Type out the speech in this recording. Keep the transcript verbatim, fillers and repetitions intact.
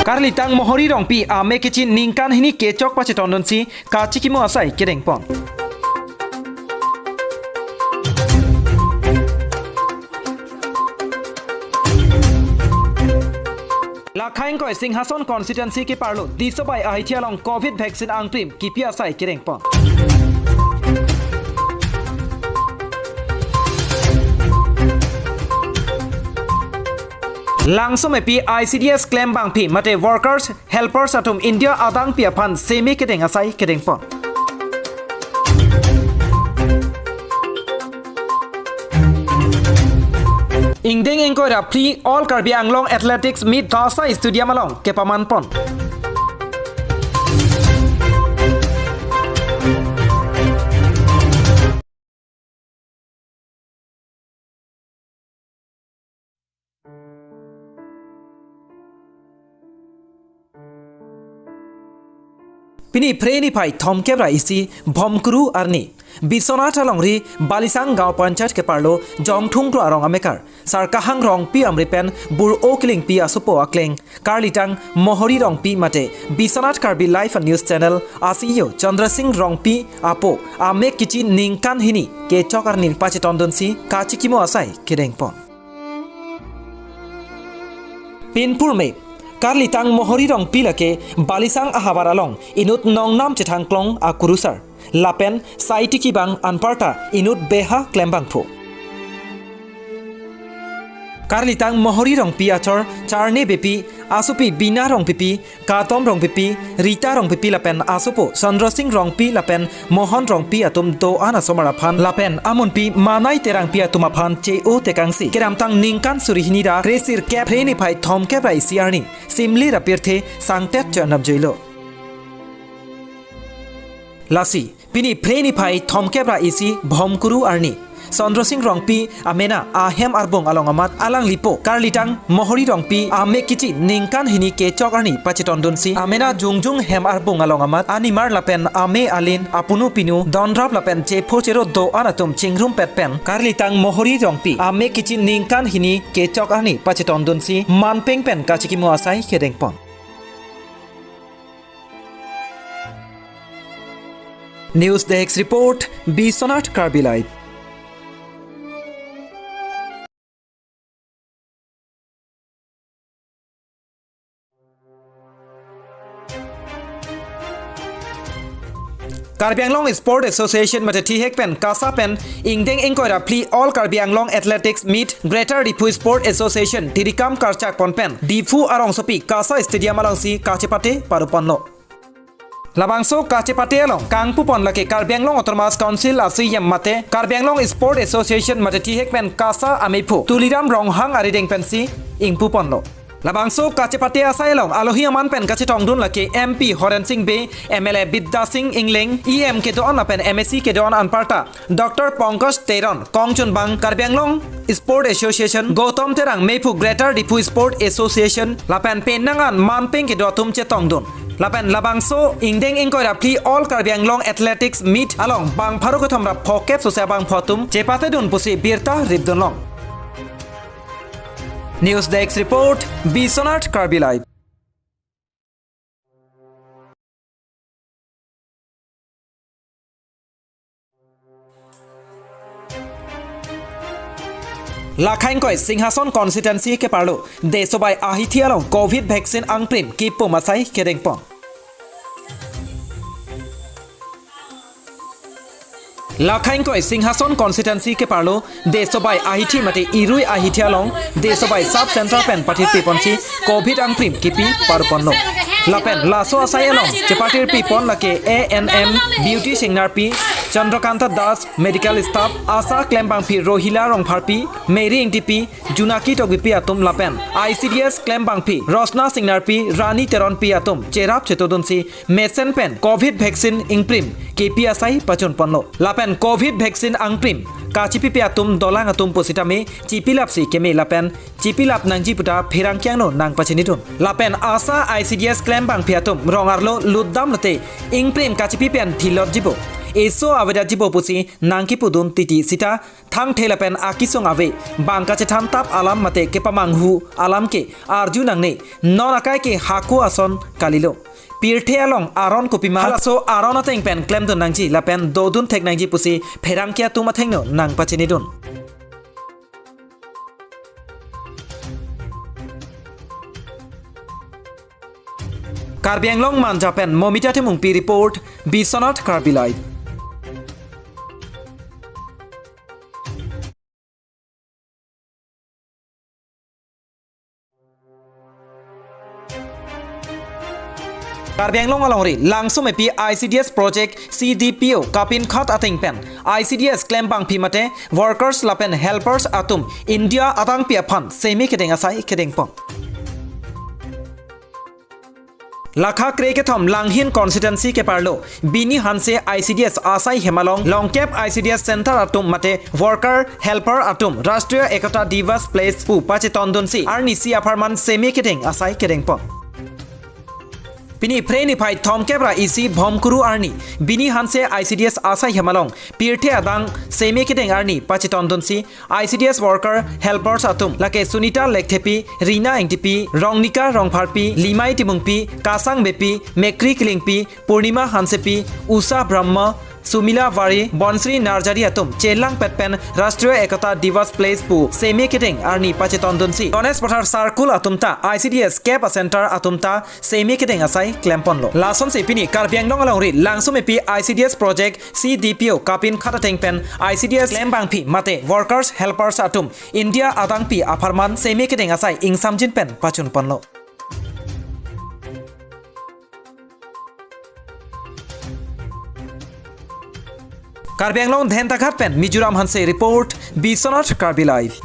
Karlitang Mohori Rongpi amek kechi ningkan hini kechok pachetondunsi kachikimo asai kedengpon. Lakha ingkoi Singhason constituency keparlo Disobai ahithi along Covid vaccine angprim kipi asai kedengpon. Langsomepi I C D S klembangpi mate workers, helpers atum India adangpi aphan seme kedeng asai kedengpon. Ingdeng ingkoi ra phli All Karbi Anglong Athletics Meet KASA Stadium along kepamanpon. Pini Phre niphai thomkep ra isi Bhomkuru arni Biswanath alongri Balisang Gaon Panchayat keparlo Jongthung Kro arong amekar Sarkahang Rongpi amri pen bur-o kelingpi asopo akleng Karlitang Mohori Rongpi mate Biswanath Karbi Live News Channel a C E O Chandra Singh Rongpi apo amek kechi ningkan hini kechok arni pachetondunsi kachikimo asai kedengpon. Pinpur me Karlitang Mohori Rongpi lake Balisang ahavar along inut nongnam chethangklong akurusar lapen saitiki bang anparta inut beha klembangphu. Karlitang Mohori Rongpi achor charne bepi asopi Bina Rongpipi, Katom Rongpipi, Rita Rongpipi lapen asopo Chandra Singh Rongpi lapen Mohon Rongpi atum do-an asomar aphan lapen amunpi Manai Terangpi atum aphan che-o tekangsi kedamtang ningkan suri hini ra kresirkep Phre niphai thomkep ra isi arni simli ra pirthe sangtet chonam juilo. Lasi pini Phre niphai thomkep ra isi Bhomkuru arni Chandra Singh Rongpi amena ahem arbung along amat alanglipo Karlitang Mohori Rongpi amek kechi ningkan hini kechok arni pachetondunsi amena jongjong hem arbung along amat animar lapen ame alin apunu pinu donrap lapen chepho chero do-an atum chingrumpet pen Karlitang Mohori Rongpi amek kechi ningkan hini kechok arni pachetondunsi manpeng pen kachikimo asai kedengpon. News Desk Report, Biswanath Karbi Live. Karbi Anglong Sport Association mate thihek pen KASA pen ingdeng ingkoi ra phli All Karbi Anglong Athletics Meet Greater Diphu Sport Association tirikam karchak pon pen Diphu arongsopi KASA Stadium alongsi kachepate paruponlo. Labangso kachepate along kangpupon lake Karbi Anglong Autonomous Council a C E M mate Karbi Anglong Sport Association mate thihek pen KASA amephu Tuliram Ronghang arideng pensi ingpuponlo. Labangso kachepate asai along alohi aman pen kachetongdun lake M P Horen Sing Bey, M L A Bidya Sing Engleng, E M kedo-an lapen M A C kedo-an anparta Doctor Pankaj Teron, kongchunbang Karbi Anglong Sport Association, Gautam Terang mephu Greater Diphu Sport Association, lapen penang an manpeng kedo atum chetongdun. Lapen labangso ingdeng ingkoi ra phli All Karbi Anglong Athletics Meet along bang pharo kethom ra phokep sose bangpho atum chepatedun pusi birta ripdunlong. News Desk Report, Biswanath Karbi Live. Lakha ingkoi Singhason constituency keparlo Desobai ahithi along Covid vaccine angprim kipum asai kedengpon. Lakha ingkoi Singhason constituency keparlo Desobai ahithi mate Irui ahithi along Desobai sub center pen pathirpiponsi Covid angprim kipi paruponlo. Lapen laso asai along chepathirpipon lake A N M Beauty Singnarpi, Chandrakanta Das, medical staff, ASHA klembangpi Rohila Rongpharpi, Mary Ingtipi, Junaki Tokbipi atum lapen I C D S klembangpi Rosna Singnarpi, Rani Teronpi atum cherap chetodunsi mesen pen Covid vaccine ingprim kipi asai pachunponlo. Lapen Covid vaccine angprim kachipipi atum dolang atum pusitame chipilapsi keme lapen chipilap nangji puta pherangke angno nangpachinidun. Lapen ASHA I C D S klembangpi atum rong arlo lutdam lote ingprim kachipi pen thilotjibo. Eso avedetjipo pusi nangkipudun titi sita thangthe lapen akesung ave, bang kachethan tap alam mate kepamanghu alam ke arju nangne, non akai ke hako ason kalilo. Pirthe along aron kopima, halaso aron ateng pen klemdun nangji lapen dodun thek nangji pusi pherangke atum athengno nangpachinidun. Karbi Anglong Manja pen Momita Timungpi report, Biswanath Karbi Live. Karbi Anglong alongri Langsomepi I C D S project C D P O kapinkhat ateng pen I C D S klembangpi mate workers lapen helpers atum India adangpi aphan semi kedeng asai kedengpon. Lakha krekethom Langhin constituency keparlo Bini Hanse I C D S asai hem along longkep I C D S center atum mate worker helper atum Rashtriya Ekta Divas Place pu pachetondunsi arnisi apharman semi kedeng asai kedengpon. Pini Phre niphai thomkep ra isi Bhomkuru arni Bini Hanse I C D S asai hem along pirthe adang semi kedeng arni pachetondunsi I C D S worker helpers atum lake Sunita Lekthepi, Rina Engtipi, Rongnika Rongpharpi, Limai Timungpi, Kasang Beypi, Mekri Killingpi, Purnima Hansepi, Usha Brahma, Sumila Wari, Bonsri Narjari atum chelangpet pen Rashtriya Ekta Divas Place pu semi kedeng arni pachetondunsi Ganesh Pathar Circle atum ta I C D S kep a center atum ta semi kedeng asai klemponlo. Lasonsi pini Karbi Anglong alongri Langsomepi I C D S project C D P O kapinkhat ateng pen I C D S klembangpi mate workers helpers atum India adangpi apharman semi kedeng asai ingsamjin pen pachunponlo. Karbi Anglong Dentaghat pen Mizoram Hanse report, Biswanath Karbi Live.